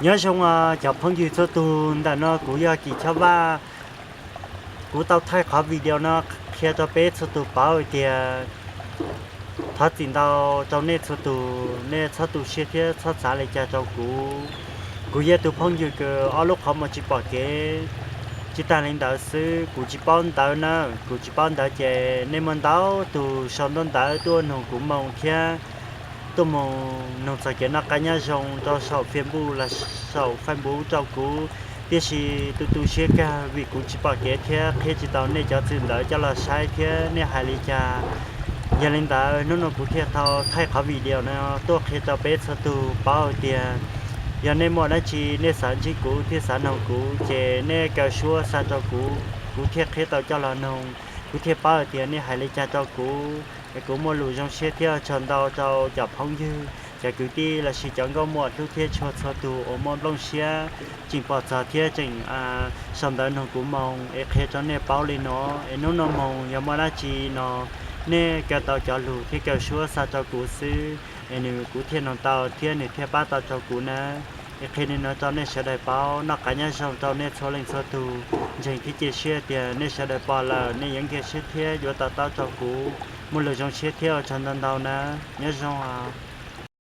Nyob zoo os cov phooj ywg txhua tus, ntawm no kuv yog Kim Choj Vaj. Kuv tau thaij qhov video no qhia rau peb txhua tus paub hais tias thov txim ntau rau nej txhua tus, nej txhob tu siab thiab txhob xav li cas rau kuv. Kuv yog tus phooj ywg kws ob lub qhov muag tsis pom kev. Tsis tas li ntawd xwb, kuv tsis paub ntawv na, kuv tsis paub ntawv ces nej muaj ntau tus sau ntaub ntawv tuaj nug kuv moo thiab tuaj mus nug txog kev noj qab nyob zoo rau saum Facebook los saum Facebook rau kuv, tiam sis tu tu siab kawg vim kuv tsis pom kev thiab qhia tsis tau nej cov txwm ntawv coj los saib thiab nej hais li cas. Yog li ntawd hnub no kuv thiaj tau thaij qhov video no tuaj qhia rau peb txhua tus paub hais tias yog nej muaj dab tsi nej xav ntsib kuv thiab xav noog kuv ces nej kaw suab xa rau kuv, kuv thiaj qhia tau coj los noog, kuv thiaj paub hais tias nej hais li cas rau kuv. Es kuv muaj lus zoo siab thiab ua tsaug ntau rau cov phooj ywg, cov kwv tij lossis cov nkauj muam hlub thiab tshua txhua tus uas muaj nplooj siab tseem pom txog thiab tseem sau ntawv nug kuv moo es qhia rau nej paub li no. Es hnub no moo yog muaj dab tsi no nej kaw tau cov lus thiab kaw suab xa rau kuv xwb es nws kuv thiaj noog tau thiab nws thiaj pab tau rau kuv na. Es qhia li no rau nej sawv daws paub, noj qab nyob zoo rau nej txhua leej txhua tus, ntseeg thiab cia siab tias nej sawv daws pom lawm nej yuav nkag siab thiab yuav to taub rau kuv. Muaj lus zoo siab thiab ua tsaug ntau ntau na. Nyob zoo os.